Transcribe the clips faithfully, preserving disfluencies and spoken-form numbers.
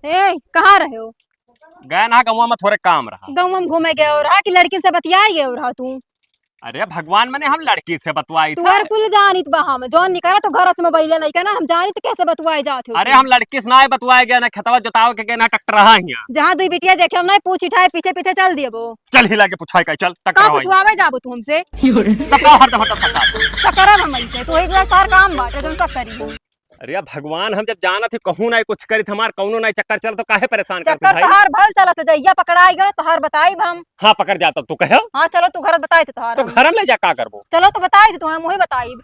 ए, कहाँ रहे हो? गए ना गौवा में, थोड़े काम रहा। गौवा में घूमे गए हो रहा कि लड़की से बतियाए गए हो रहा तू? अरे भगवान, मने हम लड़की से बतवाई तू था। हर कुल जानित बा हम, जौन निकरा तो घर से मोबाइल लइका ना, हम जानित कैसे बतवाए जात हो अरे तू। हम लड़की से ना बतवाए गए ना, खेतवा जोतावे के गए ना, ट्रैक्टर रहा हियाँ। जहाँ दुई बिटिया देखे हम ना पूछ उठाए, पीछे पीछे चल दिए वो। चल हिला के पुछाए का, चल ट्रैक्टर का रहा हियाँ। पुछवावे जाबो तू हमसे? तब का हरदम हरदम सता? तो करब हम ऐसे, तो एक बार तार काम बाटे, जौन का करी। अरे भगवान, हम जब जानत ही कहूँ नाई कुछ करित, हमार कौनो नाई चक्कर चल, तो काहे परेशान करत चक्कर भाई? तोहार भल चलत, जइया पकड़ाई गए तोहार बताई हम। हाँ, पकड़ जा तब तू कहे। हाँ, चलो तू घर बताई थे तोहार तो हम। घर में ले जा का करबो? चलो तो बताई थे तू, हम वही बताई।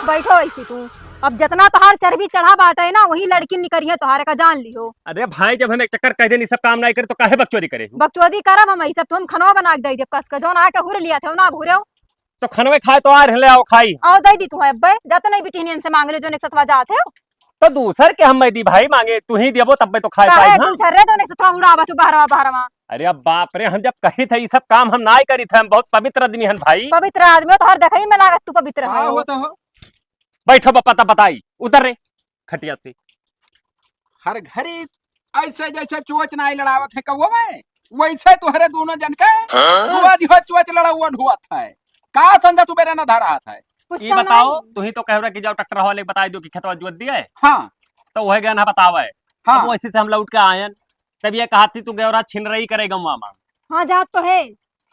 बैठो ऐसी तू। अब जितना तोहार चर्बी चढ़ा बाटे ना, वही लड़की निकरी है तोहारे का, जान लियो। अरे भाई, जब हम एक चक्कर कह देनी सब काम नाई करे तो काहे बकचोदी करे? बकचोदी करब हम, ऐसे तुम खनवा बना के दे देब कस के, जौन आके हुर लिया थे ना, अब हुरेव। तो खनवे खाए तो आ रहले, आओ खाई। आओ दे दी तू है अब्बे, जाते नहीं बिटिनियन से मांग ले, जो एक सतवा जात है। तो दूसर के हम दी भाई मांगे, तू ही देबो तब्बे तो खाए काहे पाई हम। गुलछर्रे जो एक सतवा उड़ावा तू बहरवा बहरवा। अरे अब बाप रे, हम जब कही थे, ई सब काम हम नाई करी थे, हम बहुत पवित्र आदमी हन भाई। पवित्र आदमी हो तो हर देखई में लागत तू पवित्र हाँ, है। वो तो हो। बैठो बप्पा, तब बताई, उतर रे खटिया से। हर घड़ी ऐसे जैसे चोच नाई लड़ावत है कौवा में, वैसे तोहरे दोनों जन के हाँ? दुआ दिहो चोच लड़ाउआ ढुआत है। का संजा तू बेरा न धरा है? कुछ ई तो बताओ, नहीं। तू ही तो कह रहा कि जाओ ट्रैक्टर वाले के बताई दो कि खेतवा जोत दिया है। हाँ। तो वह गया ना बतावे। हाँ। अब वैसे से हम लौट के आयन, तब ये कहा थी तू गौरा छिनरई करे गौवा में। हाँ, जात तो है।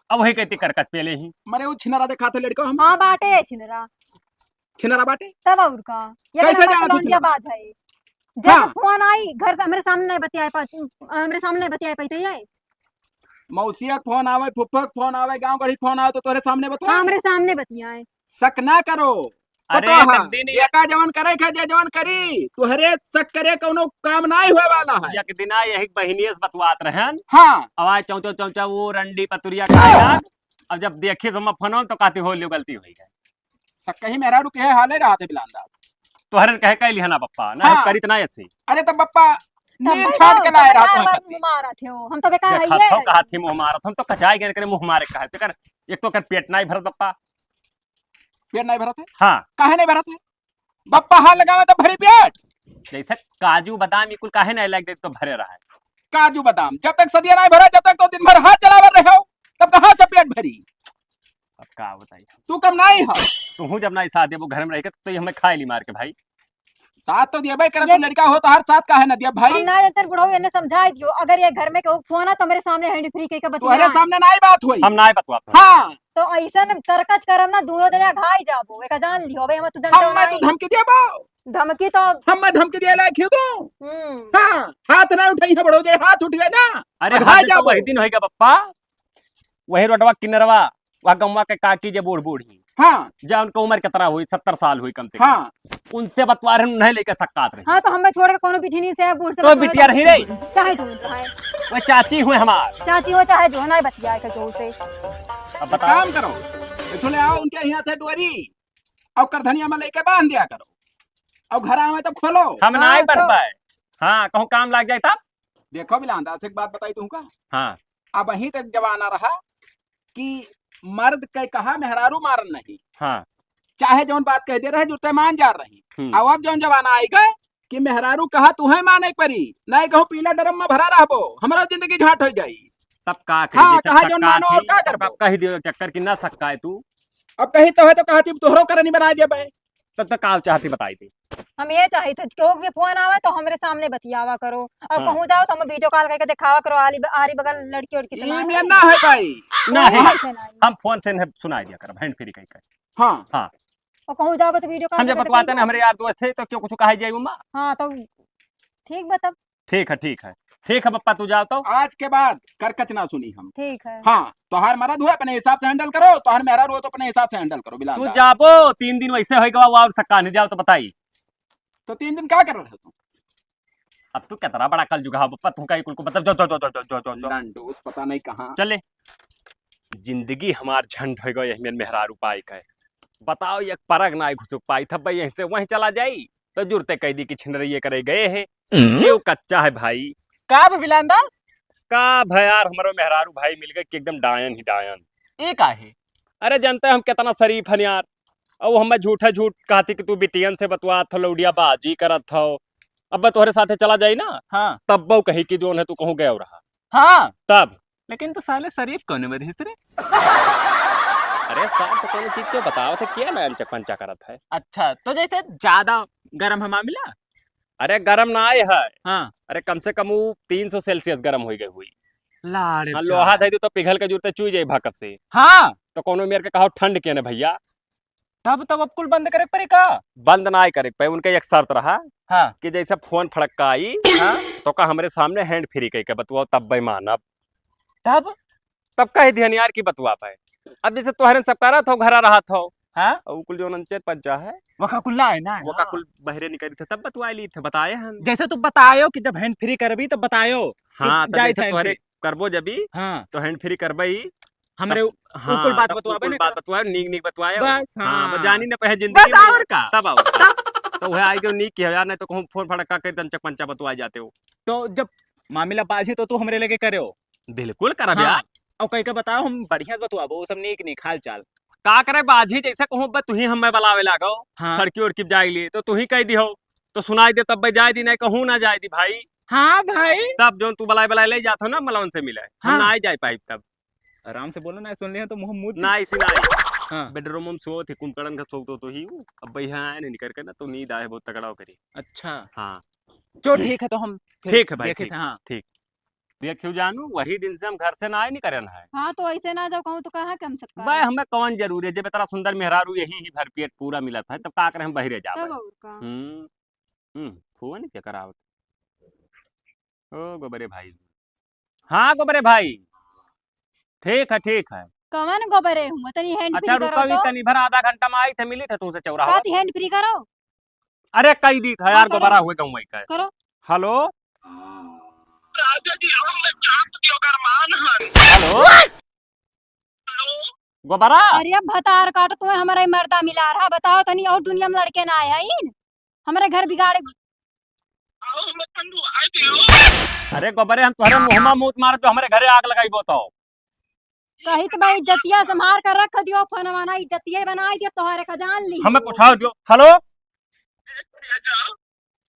अब वही कहती करकच पेले ही। मरे वो छिनरा देखा थे लड़का हम। हाँ, बाटे है छिनरा। छिनरा बाटे? तब और का? ये कैसे तो जाना तू कलौंजिया छिनरा? बाज है। जैसे हाँ। फोन आई, घर से हमरे सामने नहीं बतियाए पा-, हमरे सामने नहीं बतियाए पाते है। मौसिया के फोन आवे, फुफ्फा के फोन आवे, गांव गढ़ी के फोन आवे तो तोरे सामने बतवा। हाँ, हमरे सामने बतियाए। शक ना करो। अरे, पता है, एक दिन ये एका जवन करे के, जे जवन करी, तोहरे शक करे कौनो काम नाई होए वाला है। एक दिन आ यही बहिनिये से बतवात रहन। हाँ। आवाज चौचो चौचो वो रंडी पतुरिया का यार। अब जब देखी से हम फोन तो कहती हो लियो गलती हुई है। सक्कही मेहरारू के हाले रहत है बिलांदा। तोहरन कहे कह लिहना बप्पा, ना हाँ। करित ना ऐसे। अरे तब बप्पा तब नींद भाई छाट के लाए रहत है खत्ती। मारत हो, हम तो बेकार है देखा ये। तो कहा थी मुंह मारत, हम तो कचाई गए करे मुंह मारे कहा, तेकर एक तो कर पेट नाई भरत बप्पा। पेट नाई भरत है? हाँ। काहे नाई भरत है? बप्पा हाथ लगावे तो भरी पेट। जैसे काजू बादाम ई कुल काहे नाई लाग दे तो भरे रहा है। काजू बादाम जब तक सदिया नाई भरा, जब तक तो दिन भर हाथ चलावर रहे हो, तब कहाँ से पेट भरी? अब का बताई? तू कम नाई हो। तू हूँ जब नाई साथ देबो घर में रह के, तो ये हमें खाए ली मार के भाई। साथ तो देबे करे, ये तू लड़का हो तो हर साथ काहे ना दिया भाई? हम ना जानते बुढ़ऊ, इन्हें समझाई दियो, अगर ये घर में केहू फोन आ तो मेरे सामने हैंड फ्री के, के तोहरे बतियाए। सामने नाई बात होई। हम नाई बतवात हन। हाँ। तो ऐसा न तरकच करम ना, दोनों जने घाई जाबो, एका जान लियो, अबे हम तू हम जानते मैं नाई। तू धमकी देबो। धमकी तो हम मैं धमकी दिए लायक ही तू। हम्म। हाँ, हाथ ना उठाई है बड़ो जे, हाथ उठ गए ना। अरे अघाई हाथ तो जाबो। वही दिन होएगा पप्पा, वही रोडवा किनरवा, वह गौवा के काकी जे बूढ़ बूढ़ ही। हाँ। जा उनका उम्र कितना हुई, सत्तर साल हुई कम से कम। हाँ। उनसे बतवा रहे, उन्हें लेके सक्कात रही। हाँ, तो हमें छोड़ के कोनो बिटिनी से बूढ़ से तो बतवा बिटिया रहे। रही रे। चाहे जो है। वो चाची हुए हमार। चाची हो चाहे जो है, ना बतिया के जो से। अब एक बताओ। काम करो, इठो ले आओ उनके यहाँ से डोरी, और करधनिया में लेके बांध दिया करो, और घर आवे तब खोलो। हम हाँ, नाई बन तो पाए। हाँ, कहूँ काम लाग जाए तब। देखो बिलांदा, एक बात बताई तुमका। हाँ। अबहीं तक जमाना रहा कि मर्द के कहा मेहरारू मारन नहीं। हाँ। चाहे जौन बात कह दे रहे, जुरते मान जा रही। हम्म। अब, अब जौन जमाना आएगा कि मेहरारू कहा तुहे माने के परी, नहीं कहूँ पीला ड्रम में भरा रहबो, हमरा जिंदगी झाट हो जाई। तब का करी, हाँ, जैसे कहा जौन सक्का मानो थी, और का तब करबो? कह दियो चक्कर कि ना सक्का है तू। अब कही तो है तो कहा थी तोहरो करनी बना देबे। तब तो का चाहती बताई थी। हम ये चाहित है कि केहू के फोन आवे तो हमरे सामने बतियावा करो, और हाँ। कहूँ जाओ तो हम वीडियो कॉल करके दिखावा करो, आली ब-, आरी बगल लड़की और कितना ई है। में ना है भाई। ना है। ऐसे नहीं। हम फोन से नहीं सुनाई दिया कर, बहन फ्री कहीं कर। हाँ। हाँ। और कहूँ जाओ तो वीडियो कॉल हम जब करके बतवाते ना, दिखावा। हमरे यार दोस्त थे तो क्यों कुछ कहा जाए उमा? हाँ, तो ठीक बा तब। ठीक है, ठीक है, ठीक है पप्पा, तू जाओ तो। आज के बाद करकच ना सुनी हम। ठीक है। हाँ, तोहार मरद हुए अपने हिसाब से हैंडल करो, तोहार मेहरारू हो तो अपने हिसाब से हैंडल करो, बिलाल तू दा। जाबो, तीन दिन वैसे होएगा, वो और सक्का नहीं जाओ तो बताई। तो तीन दिन का कर रहे हो तुम? अब तू कितना बड़ा कल जुगा हो पप्पा, तू का कुल को मतलब जो, जो, जो। लंडूस पता नहीं कहाँ। चले, जिंदगी हमार झंड होएगा यही में मेहरारू पाई का। बताओ, एक परग ना घुसुक पाई था भाई, यहीं से वहीं चला जाई। तो जुरते कह दी कि छिनरैये करे गए हैं। हम्म। जीव कच्चा है भाई। का भे बिलांदा? का भे यार, हमरो मेहरारू भाई मिल गए कि एकदम डायन ही डायन। ए का है? अरे जानते हैं हम कितना शरीफ हन यार। अब हमें झूठा झूठ कहती कि तू बिटियन से बतवात हो, लौड़िया बाजी करत हो। अब तोहरे साथे चला जाई ना, हाँ। तब वो कही कि जोन है तू कहूँ गयो रहा। हाँ। तब। लेकिन तू साले शरीफ कौन बधिस रे? अरे सार, तो कौनो चीज के बतावत है, क्या ना अनचक पंचा करत है? अच्छा, तो जैसे ज्यादा गरम है मामला? अरे गरम ना आए है। हाँ। अरे कम से कम वो तीन सौ सेल्सियस गरम हो गई हुई। लाड़े हाँ, बेचारा। लोहा धई दू तो पिघल के जुरते चुई जाई भकत से। हाँ। तो कौनो मेर के कहो ठंड के ने भैया। तब, तब अब कुल बंद करे के पड़ी का? बंद ना करे के पड़ी, उनके एक शर्त रहा हाँ। कि जैसे फोन फड़क्का आई, हाँ। तो का हमरे सामने hand free कह के बतुआओ, तब बे मानब। तब? तब कह दिहन यार कि बतुआ पाए। अब जैसे तोहरे सब करत हो, घरा रहत हो। हाँ? और कुल जो अनचक पंचा है। वका कुल ना है ना, वका हाँ। कुल बहरे निकली थे, तब बतुआ ली थे, बताए हम। जैसे तू बतायो कि जब hand free करबी, तब बतायो कि हाँ, तब जाए जैसे hand तोहरे free। करबो जबी, हाँ। तो hand free करबई, हमरे तब, उ-, उ कुल हाँ, बात तब बतुआबे कुल ना बात करब। बतुआए, नीक नीक बतुआए। बस, हाँ, हाँ। बस जानी न पहे जिंदगी बस में। और का? तब और का? तब? तो वह आई के नीक किया यार, नहीं तो कहूँ फोन फड़क्का कर दन चक पंचा बतुआ जाते हो। तो जब मामला बाजी तो तू हमरे लगे करे हो। बिल्कुल करब हाँ। यार। और कह के बताओ, हम बढ़िया से बतुआबो, वो सब नीक नीक हाल चाल। का करे बाजी, जैसे कहूँ बस तू ही हमें बलावे लागो, हाँ। सड़की उड़की जाए लिए, तो तू ही कह दिहो, तो सुनाई दे तब बे जाए दी, नहीं कहूँ ना जाए दी भाई। हाँ भाई। तब जोन तू बलाए बलाए ले जात हो ना मलौन से मिले, हम हाँ। ना आए जाए पाइब तब। आराम से बोलो ना, सुन लिया तो मुंह मूत दी। ना, ऐसी ना आई। हाँ। Bedroom में सोत ही, कुंभकर्ण का सोत तो ही हूँ। अब भाई यहाँ आए नहीं निकल के ना, तो नींद आए बहुत तगड़ा करी। अच्छा। हाँ। चलो ठीक है, तो हम फिर ठीक है भाई, देखे ठीक, थे, हाँ। ठीक। देखियो जानू, वही दिन से हम घर से ना आए नहीं करन है। हाँ, तो ऐसे ना जाओ कहूँ तो कहाँ के हम सबका भाई, आए? हमें कौन जरूरी है, जब इतना सुंदर मेहरारू यही ही भर पेट पूरा मिलत है, तब का करे हम बहरे जावे? तब और का? हम्म, हम्म, फोन के करावत। ओ गोबरे भाई। हाँ गोबरे भाई, ठीक है, ठीक है। कवन गोबरे हुआ? तनी hand अच्छा, free करो रुको, तो। तनी भर आधा घंटा में आई थे, मिली थे तुमसे चौराहा। का थी hand free करो? अरे कई दी था हाँ, यार, करो। गोबरा हुए गाँव में का। करो। हेलो। राजा जी, हम में चाप दियो गरमान हन। हेलो। हेलो। गोबरा। अरे अब भतार काट, तुम्हें हमारा ही मर्दा मिला रहा, बताओ तनी, और दुनिया में लड़के ना आए हैं इन? हमारे घर बिगाड़े। आओ, हम ठंडू आए दियो। अरे गोबरे, हम तुम्हारे मुँह में मूत मार जो हमारे घरे आग लगाई बोताओ। कही तो भाई इज्जतिया संभार कर रख दियो, फोन वाना इज्जतिया बनाई दियो, तोहरे का जान ली। हमें पूछाओ दियो। हेलो।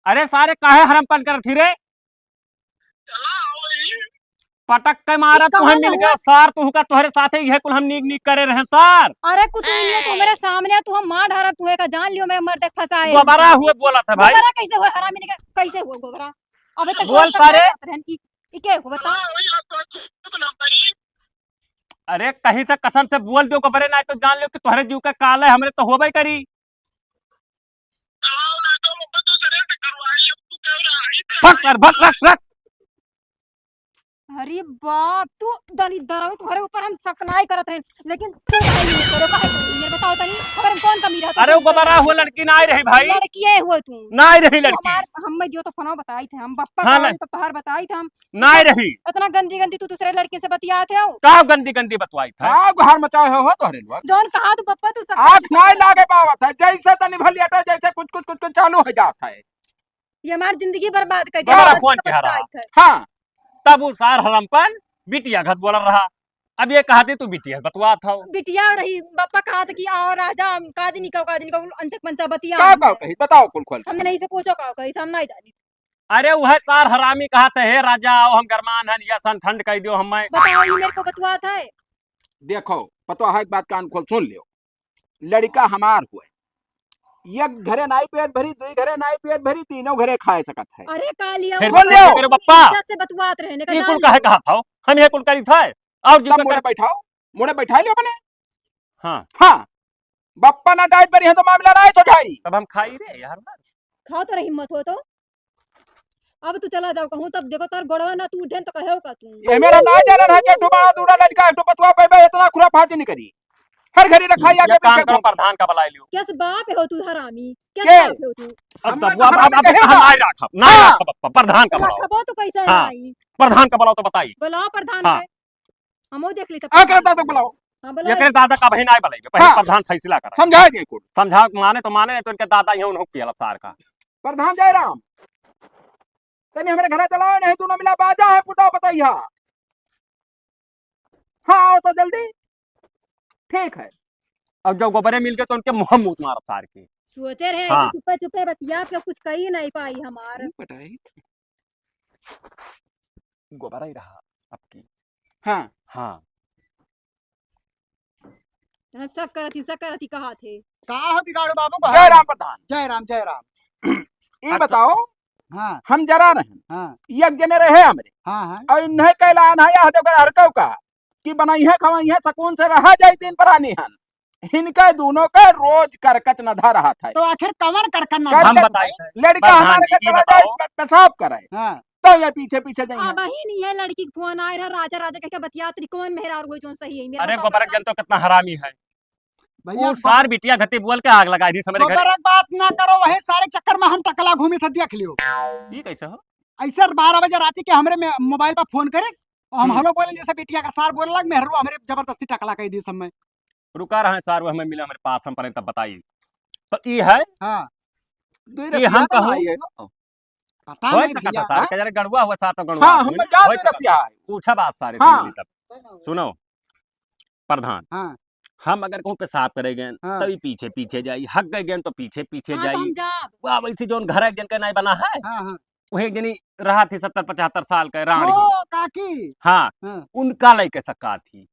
अरे सारे काहे हरमपन करत ही रे? पटक के मारा, ई कौन तुहे मिल हुआ? गया सार, तुहका तोहरे साथे इहे कुल हम नीक नीक करे रहे सार। अरे कुछ नहीं है, तू मेरे सामने, तू हम मार ढारा, तू का जान लियो, मेरे मर्द फंसाए। गोबरा हुए बोलत है भाई। गोबरा कैसे हुआ? हरामी निकल, कैसे हुआ गोबरा? अबे तक बोल गोबरा सारे। करत रहन, ई, ई के हो बता? अरे कहीं तक कसम से बोल दो गोबरे, ना तो जान लो कि तोहरे जीव का काल है, हमरे तो होबे करी। भग सर, भग, भग, भग। अरे बाप, तू दलिद्दर हो, तोहरे ऊपर हम शक नाई करत रहे, लेकिन तू काहे नहीं करो, काहे नहीं? ये बताओ तनी, खबर में कौन कमी रहता अरे, है? वो गोबरा हुआ लड़की ना आई रही भाई। लड़की है हुआ तू। ना आई रही तू लड़की। हमार, हम में जो तो फोनो बताई थे, हम बप्पा हाँ, का ना। तो तोहार बताई थे हम। ना आई रही। इतना गंदी गंदी तू दूसरे लड़के से बतियात हो। का गंदी गंदी बतवाई था? का गुहार मचाए हो, हो तोहरे लोग? जौन कहा तू बप्पा तू सब आँख ना लागे पावत है, जैसे तनी भलियाटा जैसे कुछ, कुछ, कुछ, कुछ चालू हो जात है। ये हमार जिंदगी बर्बाद कर दिया, बड़ा बर्बाद फोन कर किया रहा। बचता है। हाँ। तब वो सार हरमपन बिटिया घत बोलल रहा। अब ये कहते तू बिटिया बतवात हो। बिटिया रही, बप्पा कहत कि आओ राजा, हम का दिन का, का दिन का, अनचक पंचा बतिया का, हम का है। कही? बताओ कुल खोल। हमने नहीं से पूछो का कही, हम नहीं जानी। अरे वह सार हरामी कहत है, "हे राजा, आओ हम गरमान हन, या सन ठंड कह दियो हमें।" बताओ, ये मेरे को बतवात है। देखो, पतोहा एक बात कान खोल सुन लियो। लड़का हमार हुए। एक घरे नाई पेट भरी, दुई घरे नाई पेट भरी, तीनों घरे खाए सकत है। अरे का लिया फिर वो बोल रहे हो? मेरे बप्पा। इज्जत से बतवात रहे ने का ये कुल जान काहे लो। कहा था? हम ये कुल करी था? और जी तब का मुड़े कर- बैठाओ, मुड़े बैठा लियो अपने। हाँ। हाँ। बप्पा ना डाइट पर यहाँ तो मामला ना है तो झाई। तब हम खाई रे यार। खाओ तो रही मत हो तो। अब तू चला जाओ कहूँ, तब देखो तोर गोड़वा ना तू उठेन तो कहे का तू। ये मेरा ना जाना है कि डुबा दूड़ा लड़का है, तो बतवा पे बे इतना खुराफाती नहीं करी। हर घड़ी रखा या ये के काम पीछे करो, घूम। प्रधान का बुला लियो। कैसे बाप हो तू हरामी? कैसे के? बाप हो तू? अब हम, तब वो अब, हमरा अब, में अब कहे कहा बा? नाई राखब, नाई हाँ। राखब, अब प्रधान का बुलाओ। रखबो तो कैसे हाँ। नाई? प्रधान का बुलाओ तो बताई। बुलाओ प्रधान हाँ। के। हमो देख ली तब। एकरे दादा बुलाओ। हाँ, बुलाओ। एकरे दादा का बहिन आए बुलाइबे, पहले हाँ। प्रधान फैसला करा। समझाए दे कुल। समझाओ, माने तो माने, नहीं तो इनके दादा यहाँ उन्हों पियलब सार का। प्रधान जयराम, तनी हमरे घरे चलाओ, नहीं तू ना मिला बाजा है, पुता बताइया। हाँ, आओ तो जल्दी। ठीक है। और जब गोबरे मिल गए तो उनके मुँह मूत मारब सार के। सोचे रहे हाँ। कि चुप्पे चुप्पे बतिया के कुछ कही नहीं पाई हमार। नहीं पटाई। गोबरा ही रहा आपकी। हाँ। हाँ। हाँ, शक करत ही, शक करत ही कहा थे। का हो बिगाड़ू बाबू, कहा जय थे? राम प्रधान। जय राम, जय राम। ई अच्छा। बताओ, हाँ। हम जरा रहे। हाँ। एक जने रहे हमरे। हाँ, हाँ। और इन्हें कैलान है, यहाँ जगह हरकौ का, कि बनइहे, खवइहे, सकून से रहा जाई तीन प्राणी हन। इनके दूनों के रोज करकच नधा रहत है। तो आखिर कवन करकच नधा? हम करकच बताई भाई। थे। लड़का प्रधान हमारे जी, के ये चला जाए बताओ। पे-, पेशाब करे। हाँ। तो ये पीछे पीछे जाइए। अबहिन ये लड़की के फोन आए रहा, राजा राजा कह के बतियात रही, कौन मेहरारू है जौन सही है? मेरे अरे बताओ गोबरक प्रधान। जन तो कितना हरामी है। भैया वो सार बिटिया घटी बोल के आग लगाई दी हमरे घरे। गोबरक बात ना करो, वही सारे चक्कर में हम टकला घूमी था, देख लियो। ये कैसे हो? ऐसे बारह बजे रात के हमरे में मोबाइल पर फोन करे, और हम हम्म। हेलो बोले, जैसे बिटिया का सार बोले लग, मेहरू हमरे जबरदस्ती टकला कह दी सब में। रुका रहा है सार, वो हमें मिला हमरे पास, हम पड़े तब बताई। तो ई है हाँ। दो ये हम रतिया तो कहूँ। भाई है ना। पता होय नहीं सकत है भैया। सार, के जरे गड़ुआ हुआ सार तो गड़ुआ हाँ, हुआ। हमें जान होय दे सकत रतिया है। पूछा बात सारे से हाँ। मिली तब। सुनो प्रधान, हाँ। हम अगर कहूँ पेशाब करे गए हाँ। तो ई पीछे पीछे जाई, हक गए गए तो पीछे पीछे हाँ, तो जाई। हम जाब। वाह, वैसे जौन घर है जन के नहीं बना है, हाँ, हाँ। वही एक जनी रहा थी सत्तर पचहत्तर साल के रानी। ओ, काकी। हाँ, हाँ। उनका लइके सका थी।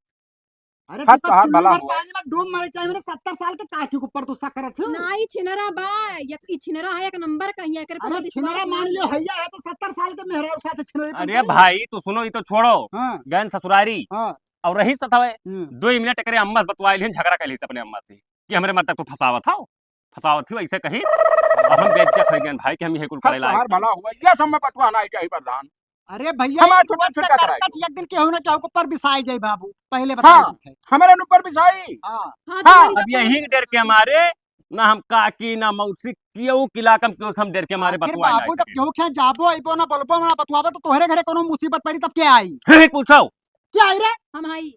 अरे, हद तू तो तोहार दुनिया भला भर हुआ। पानी में डूब मरे, चाहे मेरे सत्तर साल के काकी के ऊपर तू शक करत हो। ना, ई छिनरा बा, एक ई छिनरा है, एक नंबर का ही है, एकरे पे अरे, तो विश्वास छिनरा मान नहीं लियो, है। हैया है तो सत्तर साल के मेहरारू साथ छिनरा अरे पकड़ ले। भाई, तू सुनो, ई तो छोड़ो। हाँ। गैन ससुरारी। हाँ। और रही सतावे। हम्म। दो मिनट एकरे अम्मा से बतवाइल हन, झगड़ा कर ली अपने अम्मा से कि हमरे मर्द तक तू फंसावत हो। फसावत ही ऐसे कही, अब हम बेइज्जत हो गए भाई कि हम ये कुल करे लायक तोहार नहीं। भला हुआ, ये सब में बटुआ नहीं चाहिए प्रधान। अरे भैया, हमारे ये छोटा रोज छोटा का कराई। करकच एक दिन केहू ना केहू के ऊपर बिसाई जाई बाबू, पहले बता हाँ, देते हैं। हमारे ऊपर बिसाई। हाँ। हाँ, हाँ। तो अब यही डर के मारे ना हम काकी ना मौसी केहू किला कम केहू से हम डर के मारे आखिर बतुआ बाबू, नहीं जब सके। केहू के यहाँ जाबो, अइबो ना, बोलबो ना, बतुआबो तो तोहरे घरे कोनो मुसीबत पड़ी तब के आई? हे, हे, पूछो। क्या आई रे? हम आई।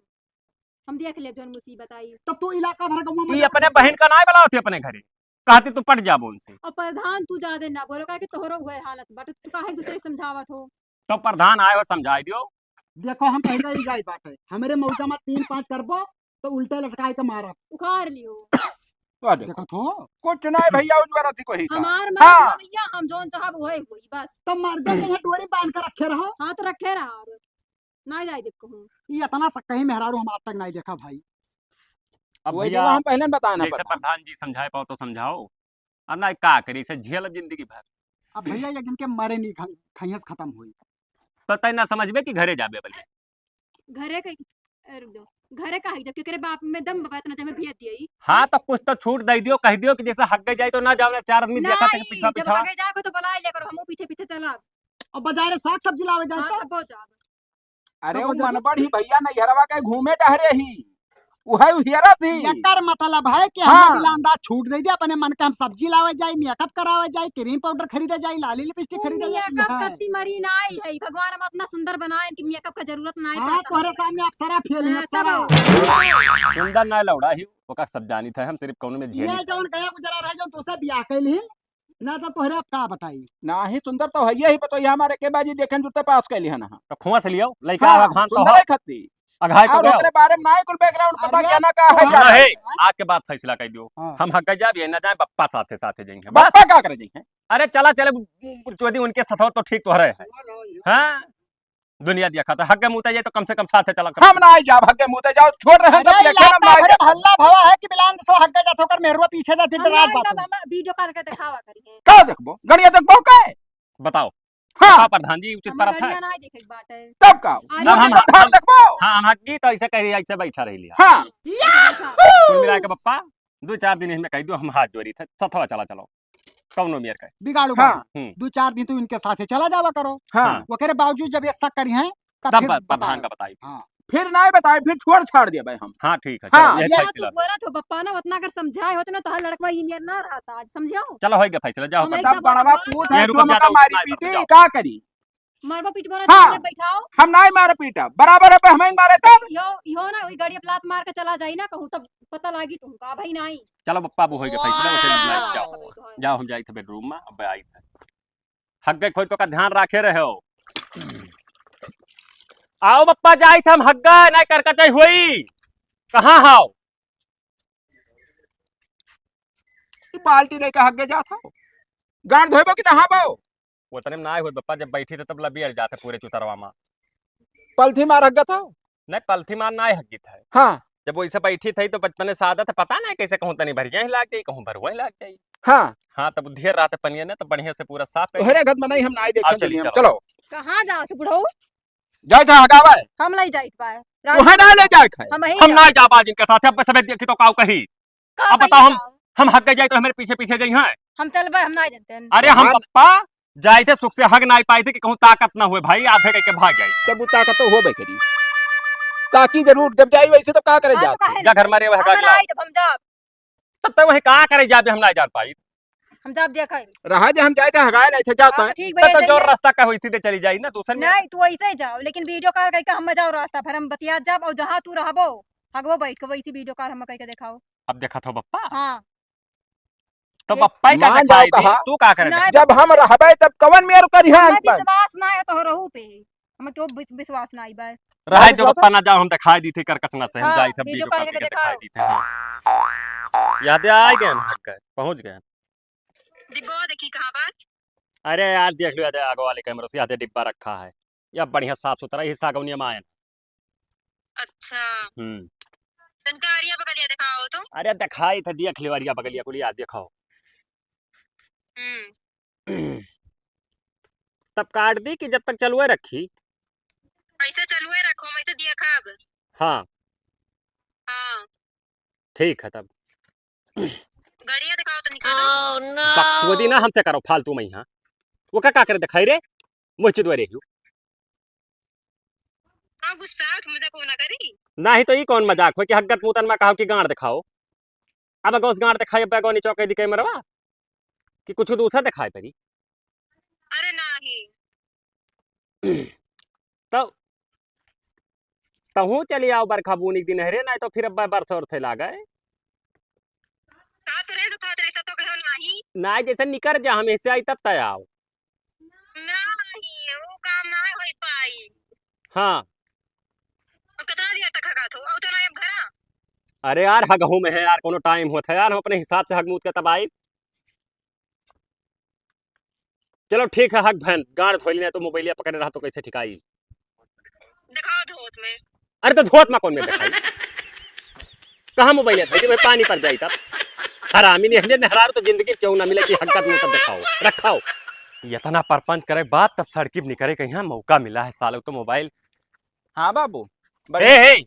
हम देख लेब जौन मुसीबत आई। तब तू इलाका भर गौवा में ई अपने बहिन का नाय बुलावत ही अपने घरे, कहती तू पट जाबो उनसे। और प्रधान तू ज्यादा ना बोलो, काहे कि तोहरो उहे हालत बाटे, तू काहे एक दूसरे के समझावत हो? तो प्रधान आए हो समझाई दियो। देखो हम पहले ही जाई बाटे, हमरे मौजा में तीन पाँच करबो तो उल्टे लटकाए के मारब। उखाड़ लियो। वाह देखो। देखो तो। कुछ नहीं भैया, उजवरा थी कोई का। हमार मर्द हाँ। ना भैया, हम जौन चाहब उहे होई बस। तब मर्दे के यहाँ डोरी बांध के रखे रहो। हाँ तो रखे रहा। ना जाए देब कहूँ। ई इतना सा कहीं मेहरारू हम आज तक नहीं देखा भाई। अब वही भैया, जो हम पहले बताए ना जैसे प्रधान। प्रधान जी समझाए पाओ तो समझाओ, अब ना का करी, इसे झेल जिंदगी भर। अब भैया ये इनके मरे नहीं खा-, खइयस खत्म हुई। तो तय ना समझबे कि घरे जाबे बने। घरे कही, अरे रुक जाओ, घरे का है जब केकरे बाप में दम बा इतना जमे भेज दिया ई। हाँ तो कुछ तो छूट दे दियो, कह दियो कि जैसे हग्गे जाए तो ना जाओ, ना चार आदमी देखा था नहीं, पीछा जब पीछा। हग्गे जाए को तो बुलाए लेकर हमहू पीछे पीछे चला। अब बाजारे साग सब्जी लावे जाए हाँ, तो? तब बहुत ज्यादा। अरे तब वो वो जादू मनबढ़ ही भैया नैहरवा के घूमे टहरे ही, उहे उहियरा थी। एकर मतलब है कि हाँ। हम बिलांदा छूट दे दे, अपने मन के हम सब्जी लावे जाई, मेकअप करावे जाई, क्रीम पाउडर खरीदे जाई, लाली लिपस्टिक वो खरीदे जाई, मेकअप हाँ। कत्ती मरी ना आई है, भगवान हम इतना सुंदर बनाए कि मेकअप का जरूरत ना हाँ, पड़ता। तोहरे सामने अप्सरा फेल है, हाँ, अप्सरा। तब सुंदर ना लौड़ा ही, ओका सब जानी था हम, सिर्फ कौनो में झेली ये था। जौन गया गुजरा रहे, जो तुसे बियाह कैली, ना तो तोहरे अब का बताई। नाही सुंदर तो है ही, पतोहिया हमारे के बाजी देखे जुटते पास कैली है ना। तो खुआ से लियो, लइका हाँ, आवा खान तो सुंदर हो। है खत्ती। अघाई तो और गयो। ओकरे बारे में नाही कुल background पता अरे, क्या ना का है तो क्या हाँ। नहीं, नहीं। आज के बाद फैसला कर दियो। हाँ। हम हक जाब, ये ना जाए, बप्पा साथे साथे जाएंगे। बस। बप्पा का करे जाएंगे? अरे चला चले, चोदी उनके साथ हो तो ठीक तो रहे है। हाँ। दुनिया देखा था, हग्गे मुते जाए तो कम से कम साथे चला कर। हम ना जाब, हग्गे मुते जाओ, छोड़ रहे हैं अरे, तब लेकिन हम इलाका ना भरे जाब। हल्ला भवा है कि बिलांद से हग्गे जात होकर मेहरुआ पीछे जात, हम डरात ना बात एकदम है। हम video करके दिखावा करिए। का देखबो? गड़िया देखबो का? बताओ। हाँ। बताओ प्रधान जी, उचित हम परत है। गड़िया ना देखे के बात है। तब का? अरे, ना हम हम हग्गे धार देखबो। हाँ, हम हग्गी तो ऐसे कह रही, ऐसे बैठा रही लिया। हाँ। बैठा। कुल मिला के बप्पा, दो चार दिन इसमें कह दो, हम हाथ जोड़ी थे, सथवा चला चलो। कौनो मेर का। बिगाड़ू हाँ। बाबू। हम्म। दो चार दिन तू इनके साथे चला जावा करो। हाँ। हाँ। ओकरे बावजूद जब ये शक करी हैं, तब तब फिर ब-, प्रधान बताओ। का बताई। हाँ। फिर नहीं बताए, फिर छोड़ छाड़ दिया भाई हम। हाँ, ठीक है, हाँ। चलो, ये भैया, सही तू चला। बोलत हो, बप्पा ना, उतना अगर समझाए होते ना, तो हर लड़कवा ये मेर ना रहता आज, समझाओ। चलो, हो गया फैसला, जाओ, हम कर एक दो। तब बड़वा पूछ ये है, रुको, दो क्या मका तो मारी उतना पीटी, बताओ। का करी? मरबो पीटबो ना, हाँ। चुपचाप बैठाओ। हम नहीं मारे पीटा, बराबर है, पे हमें मारे तब। यो, यो ना, वही गाड़ी पे लात मार के चला जाई ना कहूँ, तब पता लागी तुमका, भाई नहीं। चलो बप्पा, अब होइगा फैसला, उसे हाँ, जाओ। तब तो है। जाओ, हम जाई थे bedroom में, अब आई थे। हग्गे खोई तो का ध्यान राखे रहे हो। आओ बप्पा, जाई थे हम हग्गा, नहीं करका चाही होई। कहाँ हाओ? तू बाल्टी लेके हग्गे जात हो? गांड धोइबो कि नहाबो? ओतने में नाय होत बप्पा, जब बैठी थे तब लबियर जाते पूरे चुतरवा मा। पलथी मार हग्गत हो? नहीं, पलथी मार नाय हग्गित है। हाँ। जब वैसे बैठी थी तो बचपने से आदत है, पता नहीं कैसे कहूँ तनी भरिया ही लाग जाई, कहूँ भरुआ ही लाग जाई। हाँ। हाँ, तब ढेर रात पनिया ने तो बढ़िया से पूरा साफ कर ओहरे घर में नहीं, हम नाय देखन आओ, चली, चली, हम चलो। चलो। कहाँ जाओ तू बुढ़ऊ? जाए था हगावे। हम नहीं जाइत बा। तोहे ना ले जाए खाए। हम ही हम जाओ। ना जाब आज इनके साथ, अब सवेरे देखी तो काऊ कही। का अब बताओ, हम, बताओ? हम हग जाए तो हमारे पीछे पीछे जाई हैं। हम चलबे, हम ना जानते हैं। अरे हम हमार पप्पा जाए थे सुख से हग ना पाए थे कि कहूँ ताकत ना हुए भाई, आधे करके भाग जाए। तब वो ताकत तो होबे करी। ताकि जरूर जब जाई वैसे तो का करे हाँ, जात? तो काहे जा घर मारे वह हम हगा ना लाओ। आई जब हम जाब। तब तो वही का करे जाबे, हम ना जान पाई। हम जाब देखा है। रहा जे हम जाए थे हगाए नहीं थे जात हाँ, तो हैं। ठीक तब भैया, तो जो चलिए। रास्ता का होई सीधे चली जाई ना, दूसर में। नहीं, तू ऐसे ही जाओ, लेकिन video call करके हम जाओ रास्ता भर हम बतिया जाब और जहाँ तू रहबो, हगबो बैठ के वैसी video call हम करके दिखाओ। अब देखत हो बप्पा? हाँ। तो ये बप्पा ही का मान दिखाई जाओ दी, कहा। तू का करे नहीं, दे? जब हम रहबे तब कवन मेर करिहा हमें अंत में? विश्वास ना है तो रहू पे। हमें तो विस-, विश्वास ना आई बा। रहे जो बप्पा ना जाओ, हम दिखाई दी थे करकचना से, हम हाँ, जाई थे video video call call करके करके दिखाई दिखाओ। दी थे। हाँ। याद आ गए हम हग गए, पहुँच गए। डिब्बा देखी कहाँ बा? अरे यार देख लो, याद आगो वाले कैमरों से याद डिब्बा रखा है। या बढ़िया साफ सुथरा ही सागौनिया में आयन। अच्छा। हम्म। तनका अरिया बगलिया दिखाओ तो। अरे दिखाई था, देख लियो अरिया बगलिया कुलिया दिखाओ। हम्म। तब काट दी कि जब तक चलुए रखी? ऐसे चलुए रखो, मैं तो दिया खाब। हाँ। हाँ। ठीक है तब। गड़िया दिखाओ तो निकालो। बकचोदी ना हमसे करो फालतू में यहाँ। वो का, का करे दिखाई रे? मुँह चिदवा रही हूँ। का गुस्सा है, मजाक वो ना करी। नाही तो ई कौन मजाक हो कि हग्गत मूतन में कहो कि गांड दिखाओ। अब अगोस गांड दिखाई, अब अगो नीचो कह दी कैमरवा कि कुछ दूसरा दिखाई पड़ी। अरे नाही। तो तहूँ चली आओ बरखा बूनी के दिन है रे, नाही तो फिर अब बरस और थे लागे। का तो रहे तो था चली तो, तो कहो नाही। नाही, जैसे निकर जा, हम ऐसे आई तब तय आओ। नाही, वो काम ना होई पाई। हाँ। और कितना देर तक हगात हो? और तो ना अब घरा। अरे यार, हगहू में है यार, कोनो टाइम होत है यार, हम अपने हिसाब से हगमूत के तब आई। चलो ठीक है, हग भैन, गांड धोइली ना तो मोबाइलिया पकड़े रहा तो कैसे ठिकाई? दिखाओ धोत में। अरे तो धोत में कौन में दिखाई? कहाँ मोबाइल है भाई, जब पानी पर जाई तब। हरामी नहीं है, नहरारू तो जिंदगी में क्यों ना मिले कि हगत मुंह तब दिखाओ, रखाओ। इतना परपंच करे बाद तब सड़की पे निकरे के यहाँ मौका मिला है साले को तो मोबाइल। हाँ बाबू, ए, ए,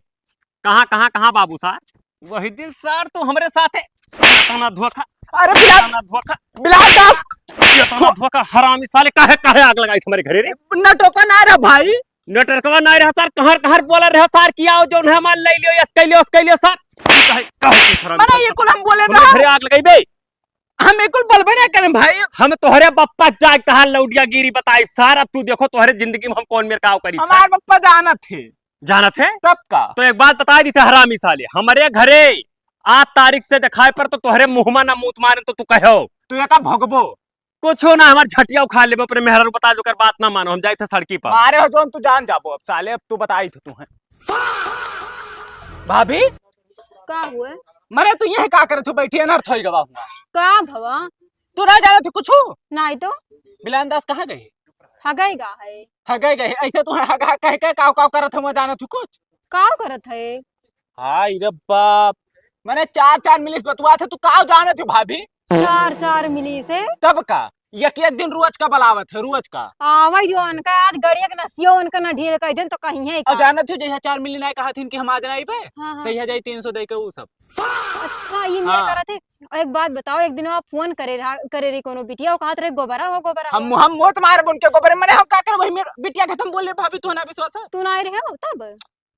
कहाँ, कहाँ, कहाँ बाबू सार? वही दिन सार तू हमरे साथे इतना धोखा। अरे बिलाल, इतना धोखा। बिलाल दास। इतना धोखा, हरामी साले, काहे, काहे आग लगाई हमरे घरे रे? नेटवर्क ना रहा भाई। नेटवर्कवा ना रहा सार, कहर, कहर बोला रहा सार कि आओ जौन है हमार ले लियो, यस कह लियो, यस कह लियो सार। काहे, काहे तू हरामी मने सार? ये कुल हम बोले हमरे ना। घरे आग लगाई बे। हम ये कुल बोलबे ना करम भाई। हम तोहरे बप्पा जाग तहार लौटिया गिरी बताई सार, अब तू देखो तोहरे जिंदगी में हम कौन मेर काव करी। हमार बप्पा जानत है। जानत है? तब का? तो एक बात बताई दी थे हरामी साले, हमरे घरे आठ तारीख से दिखाए पर तो तोहरे मुँह मा ना मूत मारे तो तू कहो। तू एका भगबो। कुछो ना, हमार झटिया उखाड़ लेबो, अपने मेहरारू बता जो कर बात ना मानो, हम जाई थे सड़की पर। मारे हो जौन तू जान जाबो, अब साले अब तू बताई थे तू हैं। भाभी? का हुए? मरे तू यह का करत हो बैठी, अनर्थ होई गवा हुआ। का भवा? तू ना जाना थे कुछ? नहीं तो। बिलान दास कहाँ गए? हगाई गा है। हगाई गए, ऐसे तू हगा कह के काव काव करत है, मैं जानत हूँ कुछ। काव करत है? हाय रे बाप, मैंने चार चार मिली से बतुआ थे, तू काव जानत है भाभी? चार चार मिली से? तब का, एक एक दिन रोज का बलावत है, रोज का। आवे जो उनका आज गड़िया के नसियो उनका ना ढील कर दिन तो कहीं है और का? जानत हो जैसा चार मिली ना कहा थी कि हम आज ना आइबे, हाँ, हाँ। तो यह जाई तीन सौ दे के ऊ सब। अच्छा, ये मेरे हाँ। करत है। और एक बात बताओ, एक दिन आप फोन करे रहा, करे रही कोनो बिटिया, वो कहत रहे गोबरा हो, गोबरा हम, हो। हम मोत मार बन के गोबरे, मने हम का करबो, मेरे बिटिया के तुम बोले भाभी तू ना विश्वास है? तू ना आए रहे हो तब?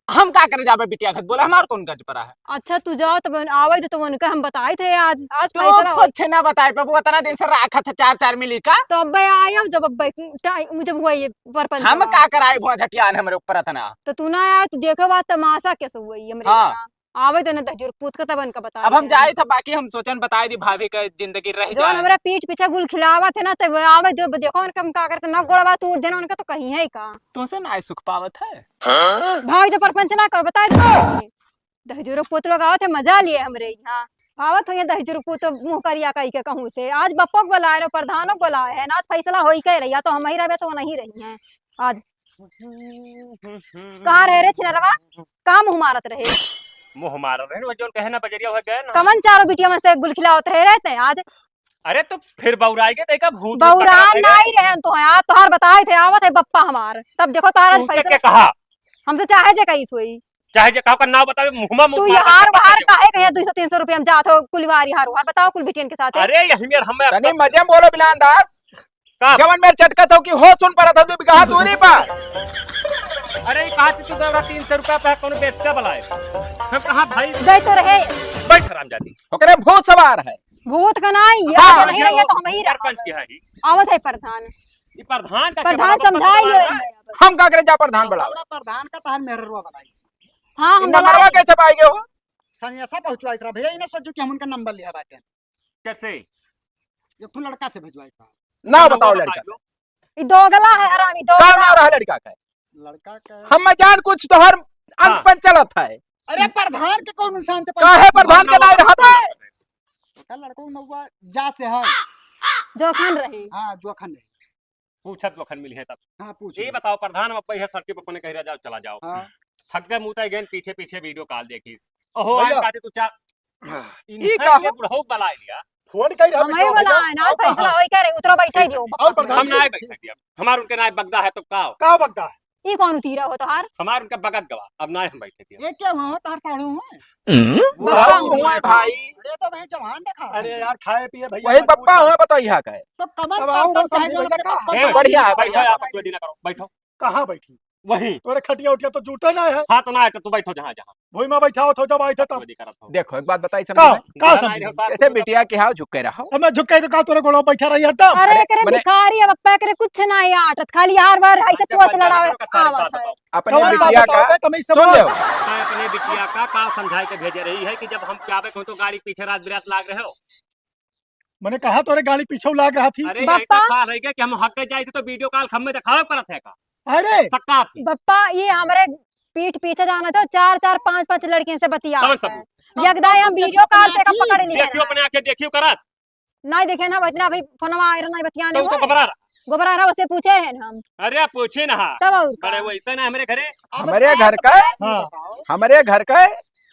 हम का करे जाबे बिटिया के बोले, हमार कौन गज परा है? अच्छा, तू जाओ तब आवे दे तो उनका हम बताई थे आज, आज तू फैसला हो। कुछ ना बताए पे, वो इतना दिन से राखा था चार चार मिली का। तो अब आयो जब अब टाइम, जब हुआ ये परपंच हम हुआ। का कराए भुआ झटियान हमरे ऊपर इतना। तो तू ना आया, तू देखे बात तमाशा कैसे हुआ ये हमरे हाँ। यहाँ। आवे दे ना दहजूर पूत के तब इनका बता अब हम दे। जाए थे, बाकी हम सोचन बताए दी भाभी के जिंदगी रह जौन जाए। हमरा पीठ पीछे गुल खिलावत है ना, तब आवे दे, देखो उनका हम का करते ना, गोड़वा तोड़ देना उनका तो कहीं है का। तुमसे ना सुख पावत है। भाग जो परपंच ना कर, बता दे। दहजूर पूत लोग आवत है, मजा लिए हमरे यहाँ। आवत होइहैं दहिजरू पूत मुँह करिया कइ के कहूँ से। आज बप्पो के बोलाए रहो, प्रधानो के बोलाए हैं, आज फैसला होई के रही, या तो हमही रहबे तो नहीं रही हैं। आज कहाँ रहे रे छिनरवा? का मुँह मारत रहे? मुँह मारत रहे, वो जौन कहे ना बजरिया हो गए ना। कमन चारों बिटिया में से गुलखिला होत रहे रहते आज? अरे तो फिर बौराई के देखा भूत बौरा नहीं रहे तो है, आज तोहार बताए थे, आवत है बप्पा हमार, तब देखो तोहार आज तू फैसला। के कहा? हमसे चाहे जे कही सोई। चाहे जे का ओकर नाव बतावे, मुँह मा मुँह तू मार यार के बाहर बतावे। काहे कहे दुई सौ तीन सौ रुपया में जात हो कुलवारी हार हार, बताओ कुल बिटियन के साथ। अरे यही मेर हम तनी मजे में बोलो बिलान दास। का? जवन मेर चटकत हो कि हो सुन परत हो दू बीघा दूरी पर। अरे ई कहा तू दौरा तीन सौ रुपया पे कोनो बेचता बलाए। हम कहाँ भाई? गए तो रहे। बैठ हरामजादी। ओकरे भूत सवार है। भूत का नहीं, ये हाँ। तो नहीं रहे, ये तो हम ही रहा। सरपंच की है ही। आवत है प्रधान। ई प्रधान का प्रधान के बड़ा समझाई प्रधान ले। है। हम का करे जा प्रधान बड़ा। हमरा प्रधान का तहन मेहररुआ बनाई। हाँ, हम इन नंबरवा बनाई। कैसे पाई गए हो? संदेशा पहुँचवाई रहा भैया, इन्हें सोचो कि हम उनका नंबर लिया बाटे। कैसे? एक ठो लड़का से भेजवाई था। ना नंबर बताओ बताइए। लड़का। ई दोगला है हरामी, का दोगला। नाम रहा लड़का का? लड़का का हम जान कुछ तोहर अंत हाँ। पर चलत है। अरे प्रधान के कौन इंसान के काहे प्रधान के नाई रहत है? का लड़को नौवा जा से है। जोखन रही। हाँ, जोखन रही। पूछत जोखन मिली है तब। हाँ, पूछ ये ले। बताओ प्रधान, अब यह सड़की पर कोने कह रहा जाओ, चला जाओ। हाँ। थक गए, मुँह तय गए, पीछे पीछे वीडियो कॉल देखी। ओहो, भैया। आज बाटे तू चार हाँ। ई इनका का के हो? बुढ़ऊ बलाए लिया। फोन कई रहा हमारे बिटिया वाला भैया, है ना, आओ फैसला कहाँ? होई करे, उतरो बैठे दियो। आओ प्रधान हम जी। ना बैठे दिया। हमार उनके ना बगदा है तो का हो? का बगदा है? ई कौन उतीरा हो तोहार? हमार उनका बगत गवा, अब ना हम बैठे दिया। ये क्या हुआ हो, तार ताड़ू हो? हम्म? बुढ़ऊ बताओ हुआ हुआ भाई। अरे तो भाई जवान देखा। अरे यार खाए पिए भैया वही मजबूत बप्पा है। हुआ बताइए का है। तो कमर अब आओ पर ना तो समझे चाहे जो भैया उनके का? बप्पा ए, बढ़िया है, बैठो बढ़िया है। आप कोई दिन करो, बैठो। कहाँ बैठी? वहीं। तोरे खटिया उठिया तो जुटे ना है। हाँ, तो ना है, तो तू बैठो जहाँ, जहाँ। भुई में बैठा हो तो जब आई थे तब। देखो, एक बात बताई का? समझे? का समझे? ऐसे बिटिया के हाव झुके रहो। अब मैं झुके तो का तोरे गोड़वा बैठा रही हरदम? अरे, अरे, एकरे मने भिखारी, अब अप्पा एकरे कुछ ना है आटत, खाली हर बार ऐसे अच्छा, चोच लड़ावे आवत है। अपने कौन बात बिटिया का बताओ, तमीज से सुन बोल। ले। अपने बिटिया का, का समझाए के भेजे रही है कि जब हम जावे को तो गाड़ी पीछे रात बिरात लाग रहे हो। मने कहा तोरे गाड़ी पीछे लाग रहा थी। अरे, बप्पा। ऐसा साल है क्या कि हम हक के जाए थे तो वीडियो कॉल खम्मे दिखावे पड़त है का? अरे। सक्का थी। बप्पा, ये हमरे पीठ पीछे जाना था, चार चार पाँच पाँच लड़कियन से बतिया कौन है। सबूत? यकदा हम वीडियो कॉल पे का पकड़ नहीं देखियो, अपने आंखें देखियो करत। नहीं देखे ना, इतना भाई फोनवा आए रहा, नहीं बतियाने तो, तो हुए। घबरा रहा। घबरा रहा, उसे पूछे हैं हम। अरे, पूछे ना हा। तब और का? अरे, वो इतना हमरे घरे। हमरे घर का? हाँ। हमरे घर का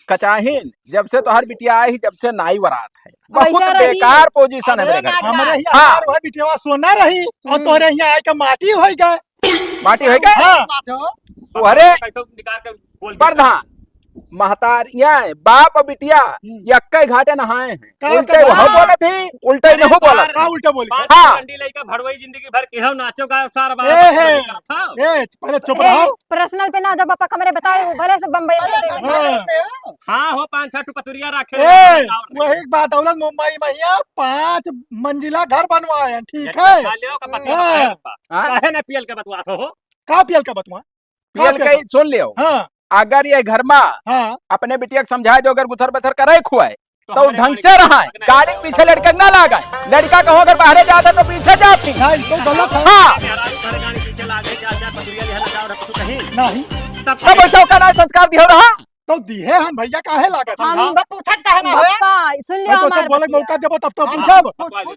कचाहिन, जब से तोहर बिटिया आई, जब से नाई वरात है। बहुत वैसे रही। बेकार पोजीशन है अरे मेरे घर। ना, हमरे ही हाँ। यार वह बिटिया सोना रही और हम्म। तोरे यहाँ आए के माटी होई गए। माटी होई गए? हाँ। बात हो। तू अरे कैसे निकाल के बोल दे। प्रधान, महतारियाँ, बाप और बिटिया, हम्म। यक्के घाटे नहाए हैं। का उल्टे उल्टा वह बोला? बोलत ही, उल्टे अरे नहीं बोलत। का उल्टा बोली? पाँच हाँ। डंडी लेके भड़वई जिंदगी भर के हो, नाचो गाओ, सारा बात ए, हे। करत हो। ए, पहले चुप ए, रहो। पर्सनल पे ना जाओ, पापा, हमरे बताए, वो भले से बम्बई में अरे, दे देंगे। हाँ। हाँ, हो, पाँच छह ठो पतुरिया रखे ए, हैं, और वही बात, दौलत मुंबई में ही है, पाँच मंजिला घर बनवाए हैं, ठीक एक है? खा लियो, का पति हाँ। का है? हाँ? काहे ना पियल के बतवा हो? का पियल के बतवा? पियल का पियल के के? सुन लियो। हाँ। अगर ये घर में हाँ। अपने बिटिया के समझाए दो, अगर गुसर बसर करे खुआए, तो तो हमरे ढंग गाड़ी से रहा है, पीछे गाड़ी के पीछे लड़के ना लागा। लड़का कहूँ अगर बाहरे जाता तो पीछे जाती। नहीं, तो गलत है। हाँ। मेहरारू घर गाड़ी पीछे लागे, जा, जा, पतुरिया लिहला, जा, रख तू कहीं। नहीं। तब तब ऐसा का ना संस्कार दियो रहा। तो दिहे हम भैया, काहे लागत हम है? तब पूछत काहे ना है? बप्पा, सुन लियो अरे तो हमार सब बोले बतिया। मौका देबो तब तो हाँ, पूछब। हाँ, हाँ।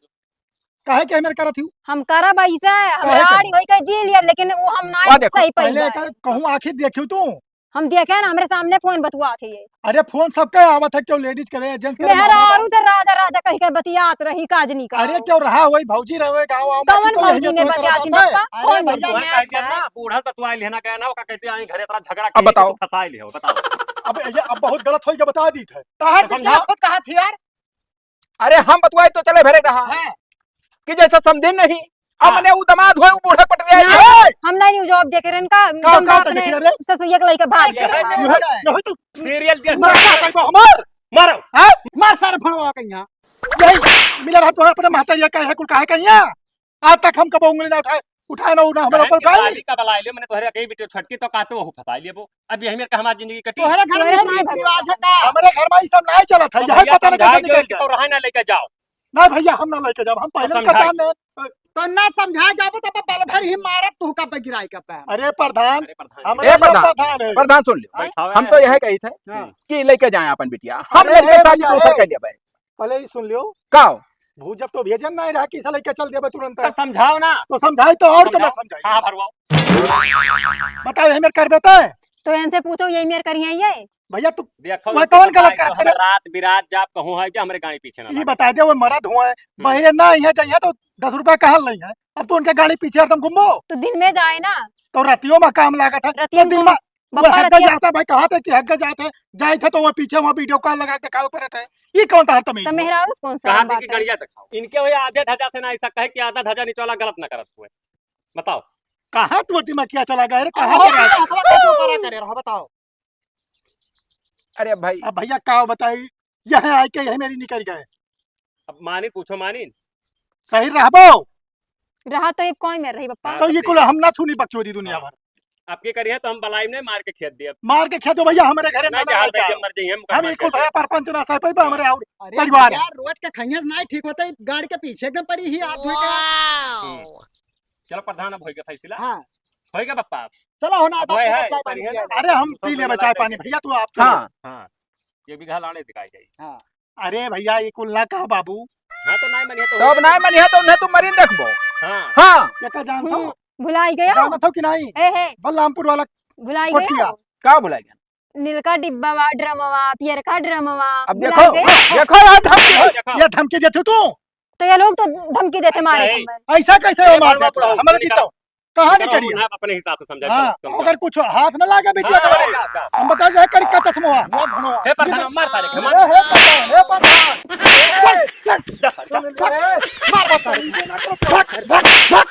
काहे के मेरे करत हूँ? हम करब ऐसे, हम काहे लाड़ी करब? होई के जी लिया, लेकिन वो हम ना वाह, देखो। सही पहले पाई। का-, कहूँ आखिर देखियो तू? हम देखे ना, हमरे सामने फोन बतुआ थे ये। अरे फोन सबके आवत है, क्यों लेडीज करे, जेंट्स करे, मेहरारू मामा से राजा राजा कह के बतियात रही, काजनी का। अरे क्यों रहा वही भौजी रहे गाँव, आँव, कवन बाकी तो यही भौजी ने तो बतियात रहा है। बप्पा? अरे फोन भैया, बतुआ। मैं कह दिया ना, बूढ़ा बतुआ लेना गया ना, ओका कहते हैं, घरे इतना झगड़ा अब किए, बताओ। तो फंसाई लियो, बताओ। अब ये, अब बहुत गलत होई, बता दी थे। तहार तो बिटिया समझाओ। खुद कहा थी यार। अरे हम बतुआए तो चले भरे रहा हाँ। कि जैसा समझे नहीं, अब हाँ। मने उ दमाद होए, उ बूढ़ा पट रहे ना, हैं। हम नहीं जवाब दे के रहे इनका, का, तुम का बाप तो ने देख रहे? ससुइया के लइके भाग ये गए। है, ये है, ये है तो सीरियल के मार, मार, मार, मारो। हाँ? मार सारे भड़वा के यहाँ। यही मिला रहा तो अपने महतारिया का है, कुल काहे का यहाँ? आज तक हम कबो उंगली ना उठाए, उठाए ना, ना हमारे कहे ऊपर कि गाली। गाली का बलाई लियो, मैंने तोहरे कई बिटियो छटकी तो का तो वो फंसाई लेबो। अब यही मेरे का हमारी जिंदगी कटी। तोहरे घर में तोहरे रीति रिवाज है का? हमारे घर में ये सब नहीं चलत है, तो यही भैया पता नहीं समझाए कैसे जो निकल कि गया। तो रहा ना लेके जाओ। ना भैया, हम ना लेके जाब, हम पहले समझाए। खजान में। तो ना समझाए जाबो तो बल भर ही मारब तू का पे गिराई का पे। अरे प्रधान, अरे प्रधान। हमरे ए प्रधान, प्रधान है। प्रधान सुन लियो। बैठावे हम है। तो यही कही थे हाँ। कि लेके जाए अपन बिटिया। हम अरे लेके हे शादी भैया, दोसर हे। कर लिया भाई। पहले ही सुन लियो। का? भूत जब तो भेजन ना रहा कि साला के चल देबे तुरंत। तो समझाओ ना। तो समझाई तो और समझाओ। कमा समझाई? हाँ, भरवाओ। बताओ, ये मेरे कर बेटा है? तो इनसे पूछो, यही मेर करिए ये? भैया, तू देखो, वो इनसे कौन बताई गलत तो करत है हमें रे? रात बिरात जाप कहूँ है कि हमरे गाड़ी पीछे ना ये लगे। बता दे, वो मरद हुआ है, हम्म। बहिरे ना यहाँ जाइए तो दस रुपया कहल नहीं है, अब तो उनके गाड़ी पीछे हरदम घूमो। तो दिन में जाए ना। तो रतियों में काम लागत है, रतियों तो दिन में में वो बप्पा हग्गा रतिया जाता भाई, कहा थे कि हग्गा जाते, जाए थे तो वो पीछे वहाँ वीडियो कॉल लगा के दिखाओ पड़े थे, ये कौन था हर तमीज तो में? मेहरारू से कौन सा कहा थे कि बात है? गड़िया दिखाओ। इनके वही आधे धजा से ना ऐसा कहे कि आधा धजा नीचे वाला गलत ना करत हुए। बताओ। कहाँ तू दिमाग क्या चला गया रे? कहाँ अरे, चला गया? हथवा कैसे ऊपर करे रहो, बताओ। अरे भाई। अब भैया का बताई, यह आए के यही मेरी निकल गए। अब मानिन पूछो, मानिन। सही रहबो। रहा तो ये कोई में रही बप्पा। हाँ, तो तो ये ठीक कुल है। हम ना छूनी बकचोदी दुनिया हाँ। भर। अब के करिए तो हम बलाई में मार के खेत दिए। मार के खेत दो भैया, हमारे घरे ना ना जहाँ जाए। मर जाइए, हम हम कहाँ ये कुल जाए। भैया परपंच ना सह पाई, हमारे और अरे परिवार। भैया, रोज के खइया से ना ठीक होता है, गाड़ के पीछे एकदम परी ही हाथ धोए के। हम्म। चलो प्रधान, अब होइगा फैसला। हाँ। होइगा बप्पा। चलो हो ना, अब होए है, चाय पानी बढ़िया पिया ना। जाए। अरे हम पी लेबे चाय पानी, भैया तू आप चलो। हाँ। हाँ। ये बीघा लाड़े दिखाई जाई। हाँ। अरे भैया, ये कुल ना कहा बाबू। हाँ, तो नाय मनिया तो तो अब होइगा। नाय मनिया तो उन्हें तू मरीन देखबो। हाँ। हाँ। ये का जानत हो? हम्म, भुलाई गया? जानत हो कि नहीं? ए, हे। बलरामपुर वाला भुलाई कोठिया। गया? का भुलाई गया? नीलका डिब्बा वा, ड्रमवा, पियरका ड्रमवा, अब भुलाई देखो, गया? देखो यार धमकी। देखो, देखो। ये धमकी देते तू? तो ये लोग तो धमकी देते अच्छा मारे है। हमें। ऐसा कैसे हो ये मार बड़वा देते हो? बुढ़ऊ, हमारे इनका जीतो। कहाँ नहीं इनका करिए? अपना अपने हिसाब से समझा हाँ, करो, तुम अगर जाओ। कुछ हाथ न लागे बिटिया हाँ, तुम्हारे, जाओ, जाओ। हम बता दे, करी का चश्मा। ये घुमाओ। हे प्रधान, मार सारे के, मार। ए, हे प्रधान, हे प्रधान। चल, चल। जा सारे, जा। मार, मार सारे। भाग, भाग, भाग।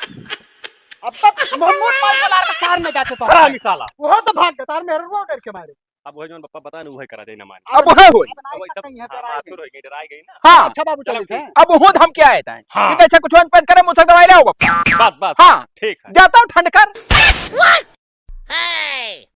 अब तक मोहम्मद पाल के लार के सार में जाते तो। हरामी साला। वो तो भाग गया, तार में रोड के मारे। अब वही जौन बप्पा बताए ना, वही करा जाए ना माने। अब वही होई। अब ना अब वही सब, सकते हैं, यहाँ पे हाँ, आए माथुर गए। होई गई, डराई गई ना। हाँ। अच्छा बाबू, चलो चलिए, ठीक। हैं। अब वो धमकी आए ताए। हाँ। ठीक है, अच्छा कुछ पैन करे, मुझसे दवाई ले आओ बप्पा। बस, बस, हाँ। ठीक है। जाता हूँ ठंड कर।